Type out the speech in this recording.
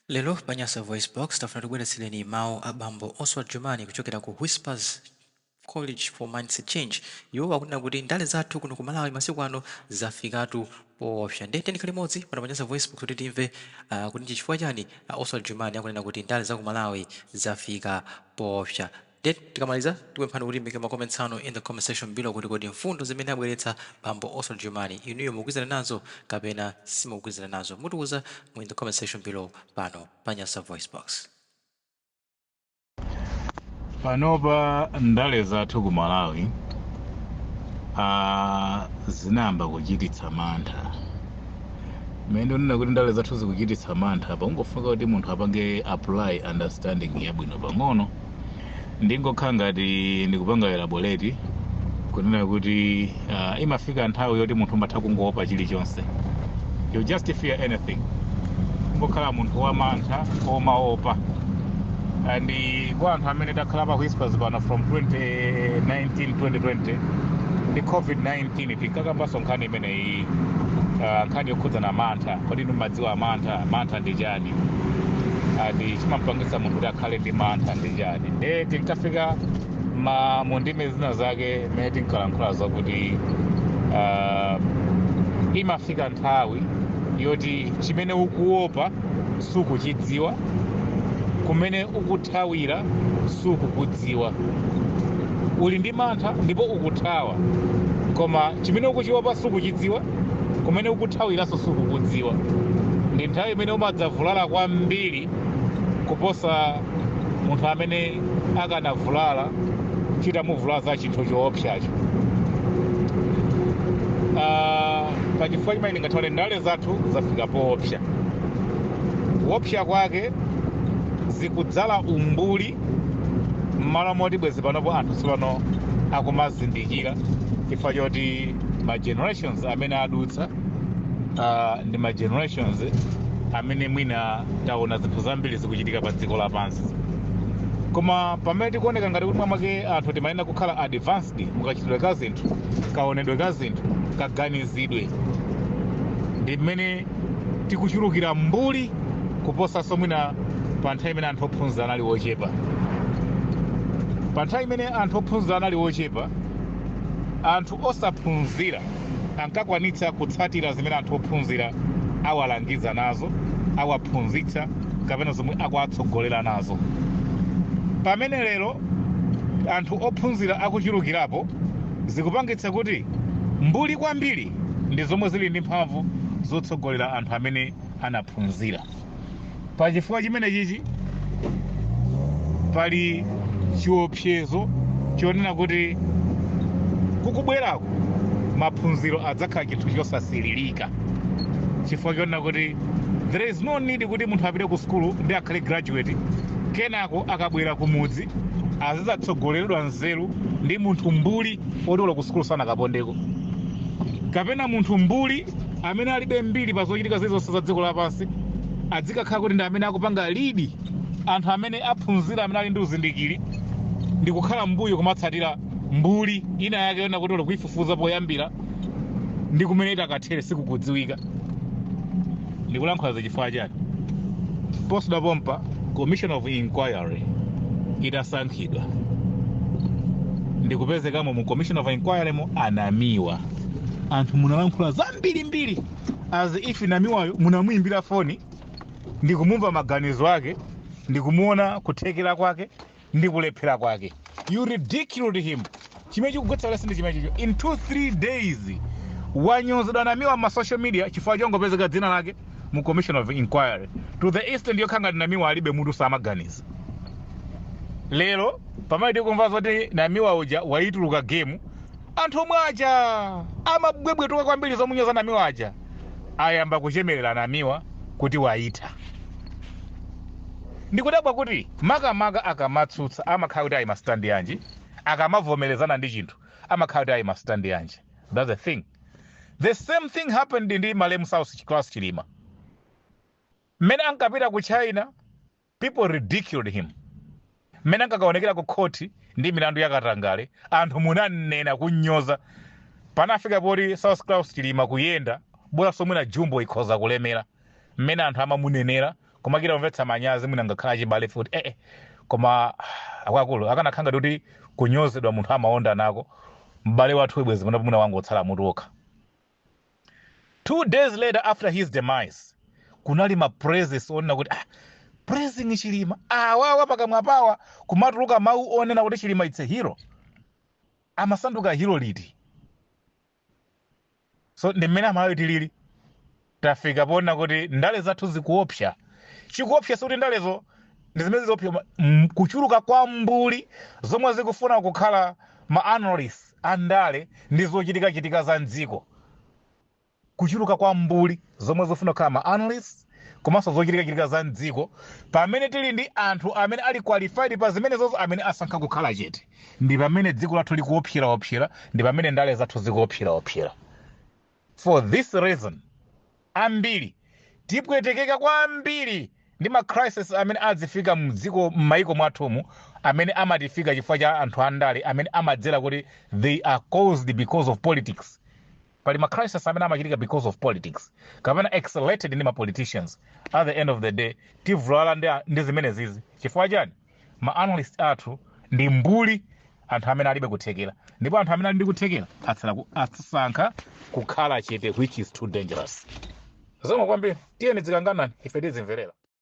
Lero pa Nyasa VoiceBox tafuna tibweretsereni mawu a bambo Oswald Jumani kuchokera ku Whispers College for Mindset Change. Iwo akunena kuti ndale zathu kuno ku Malawi masiku ano zafikatu poopsa. Ndiye tikhale limodzi pano pa Nyasa VoiceBox kuti timve kuti nchifukwa chani Oswald Jumani akunena kuti ndale za ku Malawi zafika poopsa. Ndiye tikamaliza tikupemphani kuti muike ma comments anu in the comment section below kuti kodi mfundo zimene abweretsa bambo Oswald Jumani inuyo mukugwirizana nazo kapena simukugwirizana nazo. Mutiuza mu in the comment section below pano pa Nyasa VoiceBox. Panopa ndale zathu ku Malawi zinayamba kuchititsa mantha. Mmene ndikunena kuti ndale zathu zikuchititsa mantha, pangofunika kuti munthu apange apply understanding yabwino pang'ono. Ndingokhala ngati ndikupanga elaborate kunena kuti imafika nthawi yoti munthu umatha kungoopa chilichonse. You just fear anything, kungokhala munthu wamantha, omaopa. And kwa anthu amene takhala pa Whispers pano from 2019, 2020 ndi COVID-19, tinkakambanso nkhani imeneyi, nkhani yokhudzana mantha. Kodi inu mmadziwa mantha? Mantha ndi chani? And chimampangitsa munthu kuti akhale ndi mantha ndi chani? Nde tinkafika ma mundime zina zake mmene tinkalankhula zakuti imafika nthawi yoti chimene ukuopa sukuchidziwa, kumene ukuthawira sukukudziwa. Uli ndi mantha ndipo ukuthawa, koma chimene ukuchiopa sukuchidziwa, kumene ukuthawiranso sukukudziwa. Ndi nthawi imene umadzavulala kwambiri kuposa munthu amene akanavulala chitamuvulaza chinthu choopsacho. Pachifukwa chimene ndingathaone ndale zathu zafika poopsa. Kuopsa kwake, zikudzala umbuli m'malo moti bwezi panopo anthu tsopano akumazindikira, chifukwa choti ma generations amene adutsa ndi ma generations amene mwina taona zinthu zambiri zikuchitika pa dziko lapansi. Koma pamene tikuoneka ngati kuti mwamake anthu timayenera kukhala advanced mukachitidwe ka zinthu, kaonedwe ka zinthu, kaganizidwe, ndi mmene tikuchulukira mbuli kuposanso mwina pa nthawi imene anthu ophunzira anali ochepa. Pa nthawi imene anthu ophunzira anali ochepa, anthu osaphunzira ankakwanitsa kutsatira zimene anthu ophunzira awalangiza nazo, awaphunzitsa, kapena zomwe akuwatsogolera nazo. Pamene lero anthu ophunzira akuchulukirapo, zikupangitsa kuti mbuli kwambiri ndi zomwe zili ndi mphamvu zotsogolera anthu amene anaphunzira. Pachifukwa chimene chichi pali chiopsezo chonena kuti kukubwerako maphunziro adzakhala chinthu chosasililika, chifukwa chonena kuti there is no need kuti munthu apite ku sukulu ndi akhale graduate, kenako akabwera kumudzi azidzatsogoleredwa nzeru ndi munthu mbuli oti ku sukulu sanakapondeko, kapena munthu mbuli amene alibe mbiri pa zochitika zilizonse za dziko lapansi, adzikakhala kuti ndi amene akupanga lead anthu amene aphunzira, amene ali ndi uzindikiri, ndi kukhala mbuyo kumatsatira mbuli ina yake yona kuti kuifufuza poyambira ndi kumene itakathere sikukudziwika. Ndikulankhula za chifukwa chani? Posachedwa pompa commission of inquiry itasankhidwa, ndikupezekamo mu commission of inquiry mo anamiwa, anthu munalankhula zambirimbiri as if Namiwayo munamuimbira foni ndikumumva maganizo ake, ndikumuona kuthekera kwake ndi kulephera kwake. You ridiculed him. Chimene chikugwetsa ulesi ndi chimene chicho: in 2 3 days wanyozedwa Namiwa ma social media chifukwa chongopezeka dzina lake mu commission of inquiry, to the extent yokhala ngati Namiwa alibe mutu, samaganiza. Lero pamene tikumva zoti Namiwa uja waituluka game, anthu omwe aja amabwebwetuka kwambiri zomunyoza Namiwa aja ayamba kuchemerera Namiwa kuti waitha. Ndikudabwa kuti makamaka akamatsutsa amakhala kuti ayi ma stand yanji, akamavomerezana ndi chinthu amakhala kuti ayi ma stand yanji? That's the thing. The same thing happened ndi malemu Saulos Klaus Chilima. Mmene ankapita ku China, people ridiculed him. Mmene ankakaonekera ku khoti ndi milandu yakatangale, anthu munanena kunyoza. Panafika poti Saulos Klaus Chilima kuyenda bola somwina jumbo ikhoza kulemera mmene anthu amamunenera. Koma kumvetsa manyazi, mwina ngakhala achibale futi, koma akuluakulu akanakhala kuti kunyozedwa munthu amaonda nako, m'bale wathu bwezi pano mwina wangotsala mutu wokha. 2 days later after his demise, kunali ma praises onena kuti, praising Chilima. Awawa pakamwa pawa kumatuluka mawu onena kuti Chilima, it's a hero. Amasanduka hero liti? So ndi mmene Amalawi tilili. Tafika poona kuti ndale zathu zikuopsa. Chikuopsa sikuti ndalezo ndi zimene zikuopsa, kuchuluka kwa mbuli zomwe zikufuna kukhala ma analysts a ndale ndi zochitikachitika za mdziko. Kuchuluka kwa mbuli zomwe zikufuna kukhala ma analysts komanso zochitikachitika za mdziko, pamene tili ndi anthu amene ali qualified pa zimenezozo amene asankha kukhala chete, ndi pamene dziko lathu likuopseraopsera, ndi pamene ndale zathu zikuopseraopsera. For this reason, ambiri tipwetekeka kwambiri ndi ma crisis amene adzifika mdziko, m'mayiko mwathumu, amene amatifika chifukwa cha anthu andale, amene amadzera kuti they are caused because of politics. Pali ma crisis amene amachitika because of politics kapena accelerated ndi ma politicians. At the end of the day, tivulala ndi zimene zizi. Chifukwa chani? Ma analyst athu ndi mbuli, anthu amene alibe kuthekera, ndipo anthu amene ali ndi kuthekera atsala asankha kukhala chete, which is too dangerous. Zomwe kwambiri, tiyeni dzikanganani, ife tizimverera.